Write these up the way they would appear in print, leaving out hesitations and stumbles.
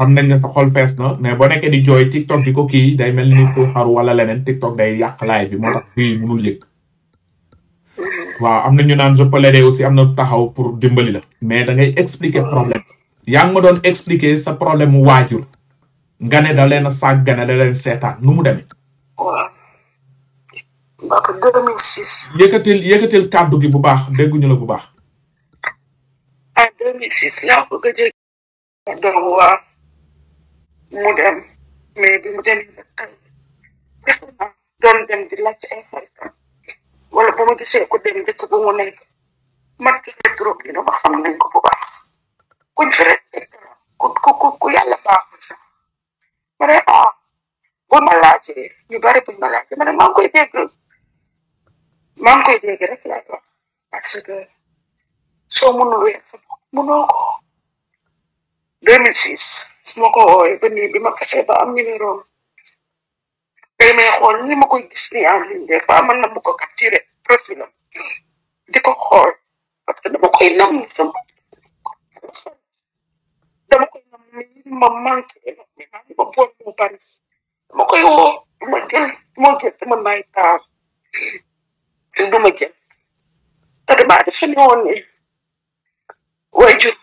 xam nañ ne sa xol fees na mais boo nekkee di jooy TikTok di ko kii day mel ni ko xaru wala leneen TikTok day yàq live bi moo tax bii mënul yëg waaw am na ñu naan je peux l'aider aussi am na taxaw pour dimbali la mais da ngay expliquer problème yaa ngi ma doon expliquer sa problème mu waajur nga ne da leen a sàggane da leen seetaan nu mu demee. waaw. ba ko 2006. yëkkatil kàddu gi bu baax dégguñu la bu baax. en 2006 laa ko gëj a doom waa mu dem mais bi mu demee nag doon dem di laaj ay xaritam wala bu ma gisee ko dem dëkk bu mu nekk man ki trop dina ma xam nañ ko bu baax kuñ fi respecté ku yàlla baaxul sax ma ne bu ma laajee ñu bari buñ ma laajee ma ne maa ngi koy dégg rek laay wax parce que soo mënul weer sa bopp mënoo ko 2006 su ma ko woowee ba nii bi ma fexee ba am numéro day may xool ni ma koy gis nii en ligne des fois man na mu ko capturé profil am di ko xool parce que dama koy nam sama dama koy nam mi ma manqué mi ma bon mu bari dama koy woo du ma jël dama may taar du ma jël te damaa defe ne woon ne waajur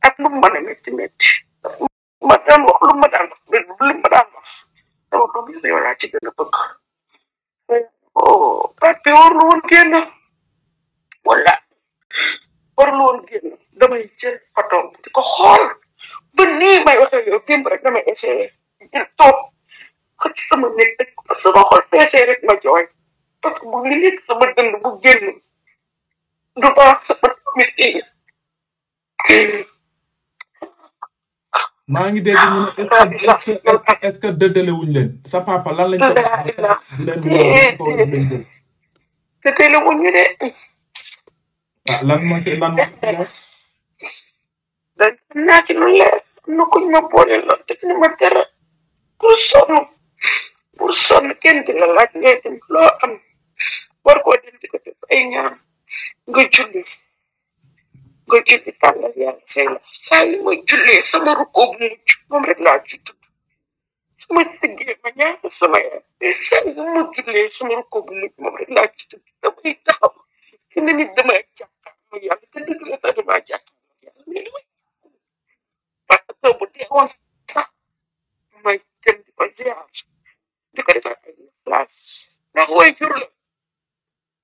ak lu mu mën a métti ma daan wax lu ma daan wax dama doom yow laa ci gën a bëgg papi warlu woon génn wala warlu woon génn damay jël photo di ko xool ba nii may waxee yow démb rek damay essayé di toog xëcc sama nekk tëj ko sama xol feesee rek ma jooy parce que bu li nekk sama dënd bu génn du baax sama mit maa ngi dégg ñu ne est-ce que dëddale wuñ leen sa papa lan lañ ko dëddale wuñu de lan moo ci dañ naa ci lu leer am na kuñ ma boole loon def ni ma dara pour sonn kenn di la laaj ngay dem loo am war koo dem di ko def ay ñaan nga julli tàllal yàlla say la saa yi ma jullee sama rukkoo bu mucc moom rek laa ci tudd sama siggee ma ñaan sama yaay saa yi ma jullee sama rukkoo bu mucc moom rek laa ci tudd damay taxaw ki ne nit damay jàkkaarloo yàlla te dëgg la sax damaa jàkkaarloo yàlla mais damay parce que bu dee woon sax may dem di ko ziar di ko defar ay place ndax way jur la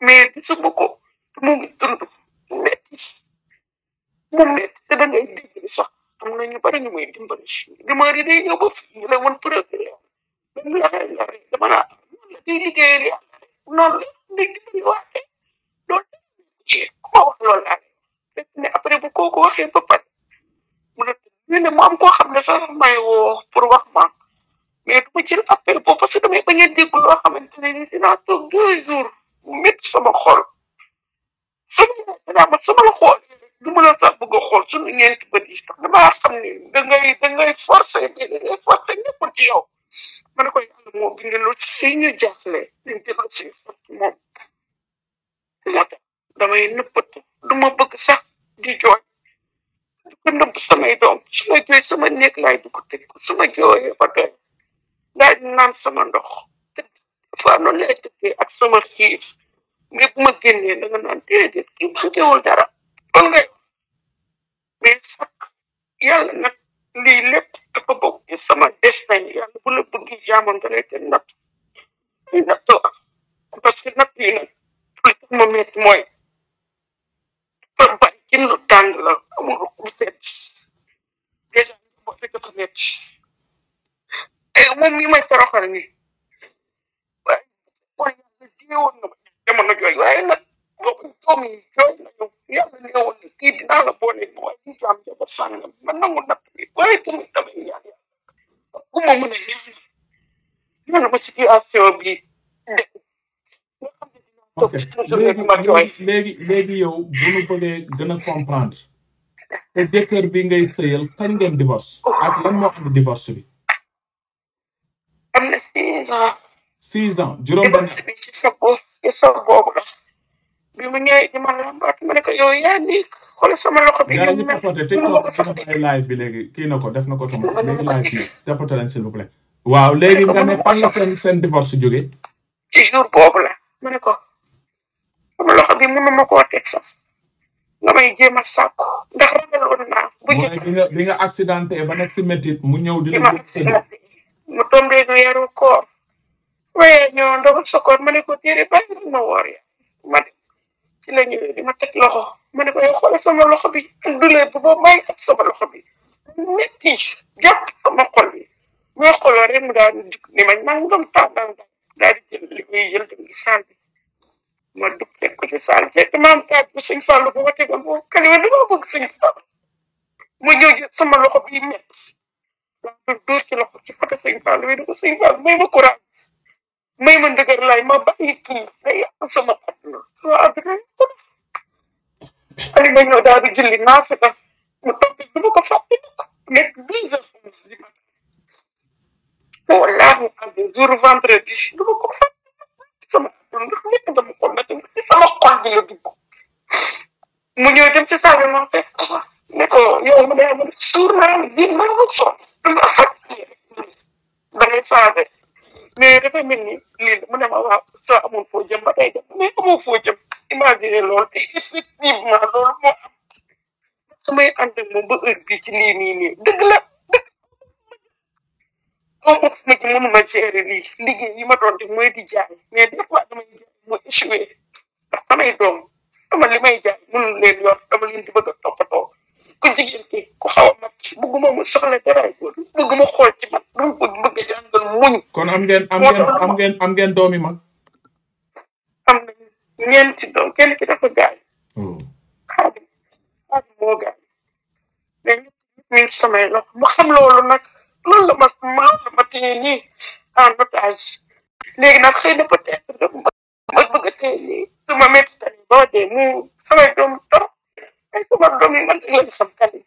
mais gisuma ko mu ngi dund mu metti te da ngay dégg sax am na ñu bari ñu muy dimbali dimbali day ñëw ba fii ñu la woon preuve même la dama naa noonu la day liggéeyal yàlla noonu la day dimbali waate loolu ci ku ma wax loolu laa fekk ne après bu kooku waxee ba pare mu ne mu am koo xam ne sax may woo pour wax ma mais du ma jël appel boobu parce que damay bañ a dégg loo xamante ne ni dinaa toog 2 jours mu métti sama xol sama la xool du ma la sax bëgg a xool suñu ñeenti bët yi sax damaa xam ne da ngay forcer nekkul ci yow ma ne ko yàlla moo bind lu si ñu jaaxle dañ jël si fot ci moom moo tax damay nëppatu du ma bëgg sax di jooy di ko nëbb samay doom su ma jooy sama néeg laay dugg tëj ko su ma jooyee ba doy daal di naan sama ndox te dafa noonu lay tëddee ak sama xiif mais bu ma génnee da nga naan déedéet kii manquéwul dara loolu ngay mais sax yàlla nag lii lépp dafa bokk ci sama destin yàlla bu la bëggi jaamam da lay ten natt ay natt la parce que natt yi nag li tax ma metti mooy dafa bari ci lu tàng la amul lu set dèjà boo fekk dafa metti ay moom mi may toroxal ni waaye pour yàlla jéewoon na ma jamono jooy waaye nag boobu doom yi jooy nañu yàlla neewoon ne kii dinaa la boole waaye ñu jaam jabar sàngam man nangu natt bi waaye tamit damay ñaan yàlla ku ma mën a ñaan ma situation bi de nga xam ne dinaa toog ci toujours di ma jooy léegi yow bu nu bëggee gën a comprendre te jëkkër bi ngay sëyal kañ ngeen divorce ak lan moo andi divorce bi am na 6 ans 6 ans juróom benn divorce bi ci sa boobu la bi mu ñëwee di ma lambaat ma ne ko yow yaa nekk xoolal sama loxo bi. gars yi ñu ñu mel tapoté mënu TikTok ma ko dina sax bàyyi live bi léegi kii na ko def na ko tamit léegi live bi dégg. tapoté leen s'il vous plaît. waaw léegi nga ne mënu ma ko fan la sax seen divorce jóge. ci jour boobu la ma ne ko sama loxo bi mënu ma koo teg sax nga may jéem a sàkku ndax ragaloon naa bu mooy njëkk bi nga accidenté ba nekk si métit mu ñëw di bi la ma jël accidenté mu tombé weeru koor waaye ñoo ndogal sa koor ma ne ko téere bàyyi ma woor ya ma dem ci la ñëwee di ma teg loxo ma ne ko yow xoolal sama loxo bi ak douleur bi boobu may teg sama loxo bi metti jàpp sama xol bi muy xoloo rek mu daal di jug ni ma nangam tàngal daal di jël li muy jël dem ci saal bi ma dugg teg ko ci saal fekk maam taat bu sëñ Fallou bu ma tegal boobu kalima dama bëgg sëñ Fallou mu ñëw jël sama loxo bi metti laa doon dóor ci loxo ci foto sëñ Fallou bi di ko sëñ Fallou may ma courage may ma ndëgër lay ma bàyyi kii day yàq sama àdduna ko def kalima ñëw daal di julli naa fi def mu toog du ma ko fàtte nekk 10h11 du matin wallaahi ak jour vendredi du ma ko fàtte sama àdduna ndax lépp dama ko natt ci sama xol bi la dugg mu ñëw dem ci salle ma fekk ko ne ko yow mu ne ma suur naa ne bii maa ngi sonn dama fàtte da ngay changé mais dafa mel ni lii la mu ne ma waaw soo amul foo jëm ba tey dem mais amoo foo jëm imaginer loolu te effectivement loolu moo am su may ànd ak moom ba heure bii ci lii nii dëgg la dëgg moom fu ma ci mënuma gérer lii liggéey yi ma doon def mooy di jaay mais des fois damay jaay mu échoué ndax samay doom dama li may jaay mënul leen yor dama leen di bëgg a toppatoo ku jigéen ki ku xaw a mat bëgguma mu soxla daraay ko bëgguma xool ci man dama bëgg a jàngal muñ. kon am ngeen doomi mag. am na ñeenti doom kenn ki dafa gaañ. xaadim moo gaañ mais ñëpp ñu ngi samay loxo mu xam loolu nag loolu la ma téye nii en otage léegi nag xëy na peut-être ma bëgg a téye nii su ma métti tamit boo dee mu samay doom trop ay sama doom yi man rek lañ xam kan yi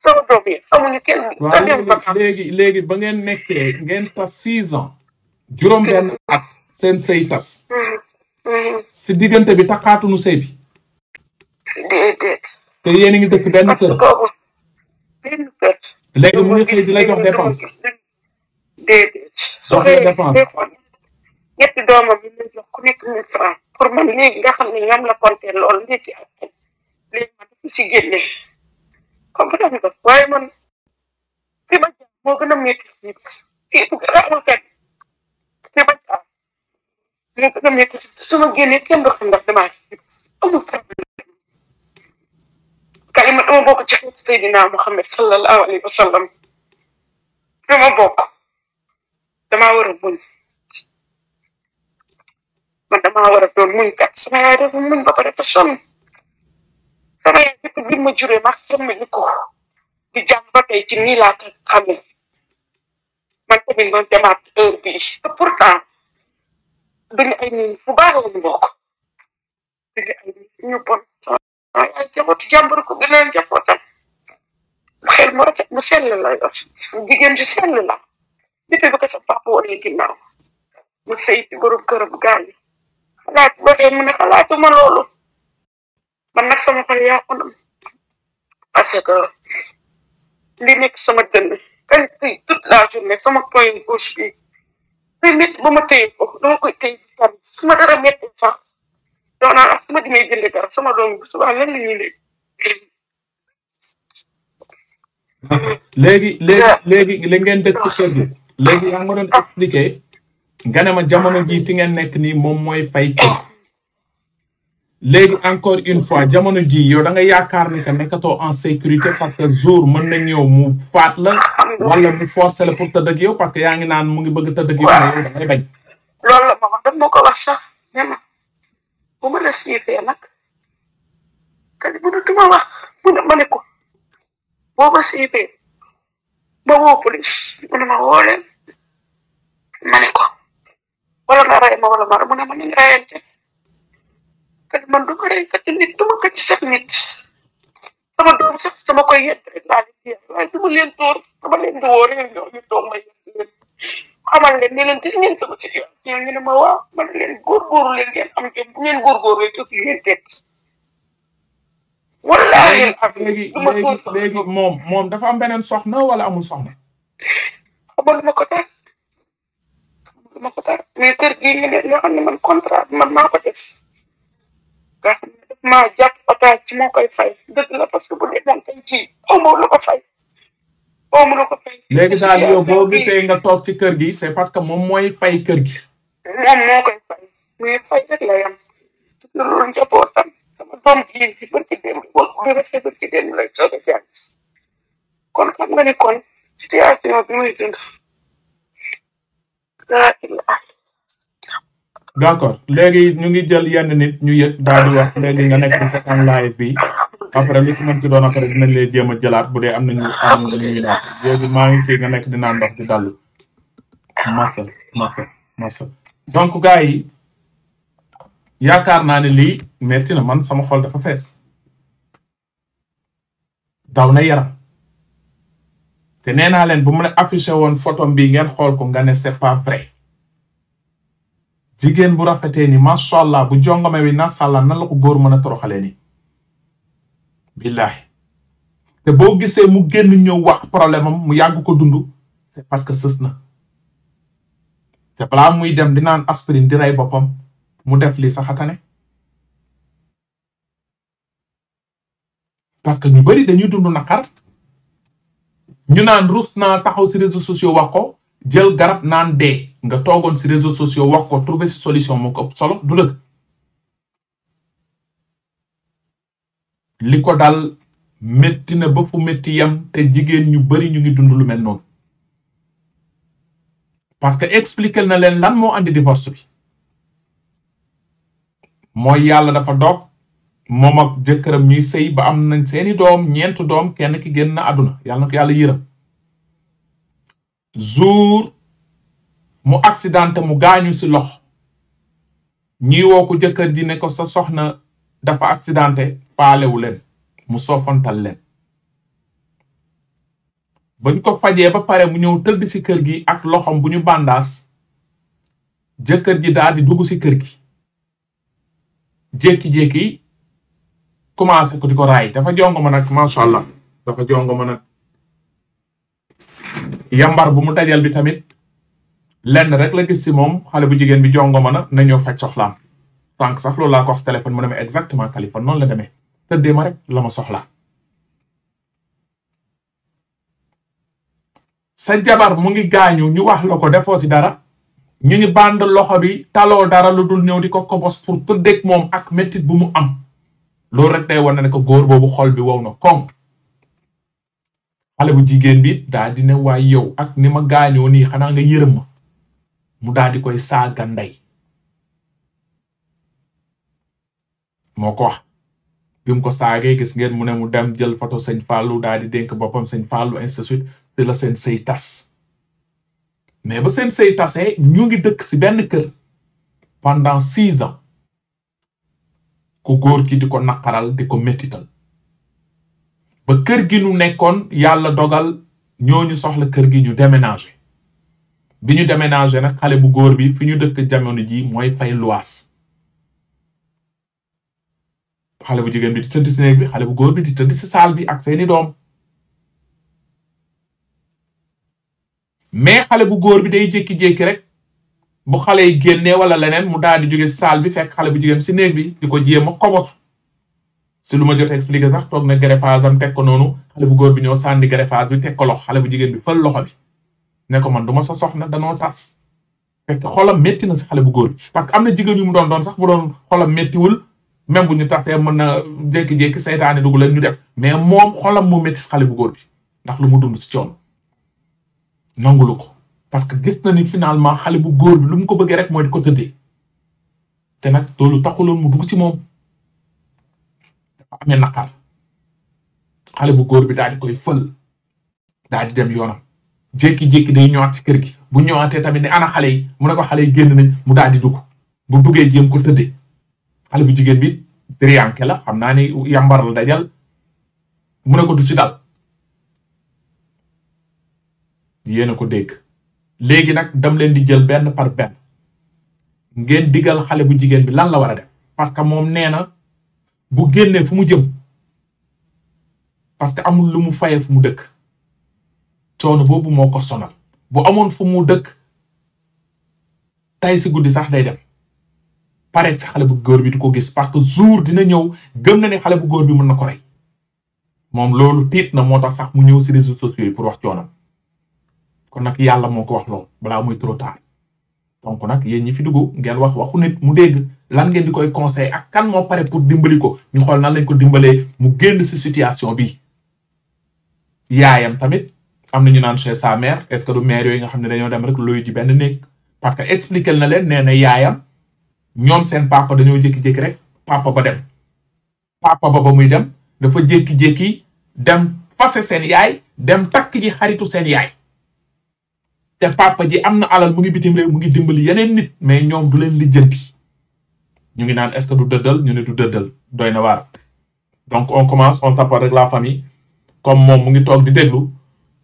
sama doom yi xamuñu kenn. waaw léegi ba ngeen nekkee ngeen tas 6 ans. juróom-benn at seen sëy tas. si diggante bi takkaatunu sëy bi. déedéet. te yéen a ngi dëkk benn kër. benn kër. léegi mu ngi xëy di la jox dépense. déedéet. jox la dépense. ñetti doomam yi lay jox ku nekk 1000 francs pour man léegi nga xam ne ñoom la compter loolu ndekki ak léegi man dafa si génne comprendre nga waaye man fi ma jaar moo gën a métti fii bu gën a amul kenn fi ma jaar moo gën a métti su ma génnee kenn du xam ndax damaa fi amul problème kalima dama bokk ci xeetu Seydina Muhammad sallallahu alayhi wa sallam fi ma bokk damaa war a muñ man damaa war a doon muñ kat sama yaay dafa muñ ba pare dafa sonn sama yaay depuis bi ma juree ma xamee ko di jàng ba tey ci nii laa ko xamee man tamit ma demaat heure bii te pourtant duñu ay nit fu baax lañu bokk duñu ay nit ñu bon sama yaay jabootu jàmbur ko gënal jabootam xel mu rafet mu sell la yor jigéen ju sell la depuis bi ko sa papa wonee ginnaaw mu sëy ci borom këram gaañu xalaat waxee mu ne xalaatuma loolu man nag sama xol yàqu na parce que li nekk sama dënn kañ tey toute la journée sama point gauche bi day métti ba ma téye ko dama koy téye di tànn su ma dara métti sax doo naan ak su ma dimee jënd dara sama doom bi subaa lan la ñuy léegi li ngeen dëkk ci kër gi léegi yaa ngi ma doon expliqué nga ne ma jamono ji fi ngeen nekk nii moom mooy fay kër léegi encore une fois jamono ji yow da nga yaakaar ni que nekkatoo en sécurité parce que jour mën na ñëw mu faat la wala mu forcer la pour tëdd ak yow parce que yaa ngi naan mu ngi bëgg tëdd ak yow mais yow da ngay bañ. loolu la ma wax dama ko wax sax ne ma bu ma la siifee nag kay mënatuma wax ma ne ko boo ma siifee ba woo police mu ne ma woo leen ma ne ko wala nga rey ma wala ma mu ne ma ni nga reyante kat man du ma rey kat nit du ma kat set nit sama doom sax sama koy yett rek laa leen di waaye du ma leen tóor dama leen di woo rek ñoo ñu toog ma yett leen xamal leen ne leen gis ngeen sama situation ñu ne ma waaw man leen góorgóorlu leen ngeen am jom bu ngeen góorgóorlu rek tuuti ngeen tekki wallaahi léegi moom dafa am beneen soxna wala amul soxna. xamal ma ko dara mais kër gi nga xam ne man contrat man maa ko def nga xam ne daf maa jàpp otage ci moo koy fay dëgg la parce que bu dee moom tey jii aw ma lu ko fay. léegi daal yow boo gisee nga toog ci kër gi c'est parce que moom mooy fay kër gi. moom moo koy fay mais fay rek la yam loolu njabootam sama doom ji ci barki démb bi rafet barki démb lay soog a jàng kon xam nga ni kon situation bi muy dund d'accord léegi ñu ngi jël yenn nit ñu yëg daal di wax léegi nga nekk di seetaan live bi après lu ci mën ci doon après dinañ lay jéem a jëlaat bu dee am nañu ñuy laaj léegi maa ngi kii nga nekk di naan ndox di dallu massa donc gars yi yaakaar naa ne lii metti na man sama xol dafa fees daw na yaram te nee naa leen bu mu ne affiché woon photo bi ngeen xool ko nga ne c'est pas vrai jigéen bu rafetee ni macha allah bu jongome wi nasàlla nan la ko góor mën a toroxalee ni billahi te boo gisee mu génn ñëw wax problème am mu yàgg ko dund c'est parce que sës na te balaa muy dem di naan aspirine di rey boppam mu def lii saxatane parce que ñu bari dañuy dund naqar ñu naan rus naa taxaw ci réseaux sociaux wax ko jël garab naan dee nga toogoon ci réseaux sociaux wax ko trouver ci solution moo ko ëpp solo du dëgg li ko dal métti na ba fu métti yam te jigéen ñu bari ñu ngi dund lu mel noonu parce que expliquer na leen lan moo andi divorce bi mooy yàlla dafa doog moom ak jëkkëram ñuy sëy ba am nañ seeni doom ñeent doom kenn ki génn na àdduna yàlla na ko yàlla yërëm jour mu accidenté mu gaañu ci loxo ñuy woo ko jëkkër ji ne ko sa soxna dafa accidenté faalewu leen mu soofantal leen bañ ko fajee ba pare mu ñëw tëdd ci kër gi ak loxom bu ñu bandaas jëkkër ji daal di dugg ci kër gi jékki-jékki commencé ko di ko raay dafa jongo ma nag macha allah dafa jongo ma nag yambar bu mu dajal bi tamit lenn rek la gis ci moom xale bu jigéen bi jongo ma na ñëw faj soxlaam sànq sax loolu laa ko wax téléphone mu ne ma exactement Kaliphone noonu la demee tëddee ma rek la ma soxlaa sa jabar mu ngi gaañu ñu wax la ko defoo ci dara ñu ngi bànd loxo bi taloo dara lu dul ñëw di ko kobos pour tëddeeg moom ak méttit bu mu am loolu rek day wane ne ko góor boobu xol bi wow na koŋ xale bu jigéen bi daal di ne waay yow ak ni ma gaañoo nii xanaa nga yërëm ma mu daal di koy saaga ndey moo ko wax bi mu ko saagee gis ngeen mu ne mu dem jël photo sëñ Fallou daal di dénk boppam sëñ Fallou ainsi de suite c'est la seen sëy tas mais ba seen sëy tasee ñu ngi dëkk ci benn kër pendant 6 ans ku góor ki di ko naqaral di ko mettital ba kër gi nu nekkoon yàlla dogal ñooñu soxla kër gi ñu déménager bi ñu déménager nag xale bu góor bi fi ñu dëkk jamono ji mooy fay luwaas xale bu jigéen bi di tëdd ci néeg bi xale bu góor bi di tëdd ci saal bi ak seeni doom mais xale bu góor bi day jékki-jékki rek bu xale yi génnee wala leneen mu daal di jóge ci saal bi fekk xale bu jigéen ci néeg bi di ko jéem a kobotu si lu ma jot a expliqué sax toog na greffage am teg ko noonu xale bu góor bi ñëw sànni greffage bi teg ko loxo xale bu jigéen bi fël loxo bi ne ko man du ma sa soxna danoo tas fekk xolam métti na si xale bu góor bi parce que am na jigéen yu mu doon sax bu doon xolam méttiwul même bu ñu tasee mën na jékki-jékki seytaane dugg leen ñu def mais moom xolam moo métti si xale bu góor bi ndax lu mu dund si coono nangulu ko parce que gis na ni finalement xale bu góor bi lu mu ko bëggee rek mooy di ko tëddee te nag loolu taxuloon mu dugg ci moom dafa amee naqar xale bu góor bi daal di koy fël daal di dem yoonam jékki-jékki day ñëwaat ci kër gi bu ñëwaatee tamit ne ana xale yi mu ne ko xale yi génn nañ mu daal di dugg bu duggee jéem ko tëddee xale bu jigéen bi driyanke la xam naa ni yambar la dajal mu ne ko du ci dal yéena ko dégg léegi nag dam leen di jël benn par benn ngeen digal xale bu jigéen bi lan la war a def parce que moom nee na bu génnee fu mu jëm parce que amul lu mu faye fu mu dëkk coono boobu moo ko sonal bu amoon fu mu dëkk tay si guddi sax day dem pareeg si xale bu góor bi di ko gis parce que jour dina ñëw gëm na ne xale bu góor bi mën na ko rey moom loolu tiit na moo tax sax mu ñëw si réseaux sociaux yi pour wax coonam kon nag yàlla moo ko wax loolu balaa muy trop tard donc nag yéen ñi fi dugg ngeen wax waxu nit mu dégg lan ngeen di koy conseil ak kan moo pare pour dimbali ko ñu xool nan lañ ko dimbalee mu génn si situation bi yaayam tamit am na ñu naan chez sa mère est-ce que du mère yooyu nga xam ne dañoo dem rek loyu ji benn néeg parce que expliqué na leen nee na yaayam ñoom seen papa dañoo jékki-jékki rek papa ba muy dem dafa jékki-jékki dem fase seen yaay dem takk ji xaritu seen yaay te papa ji am na alal mu ngi bitim réew mu ngi dimbali yeneen nit mais ñoom du leen lijjanti ñu ngi naan est-ce que du dëddal ñu ne du dëddal doy na waar donc on commence on tape rek la famille comme moom mu ngi toog di déglu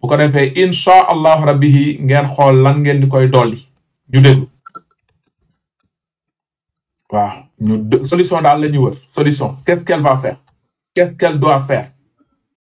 bu ko defee incha allahu rabbi ngeen xool lan ngeen di koy dolli ñu déglu waaw ñu solution daal la ñuy wër solution qu'est-ce qu'elle va faire qu'est-ce qu'elle doit faire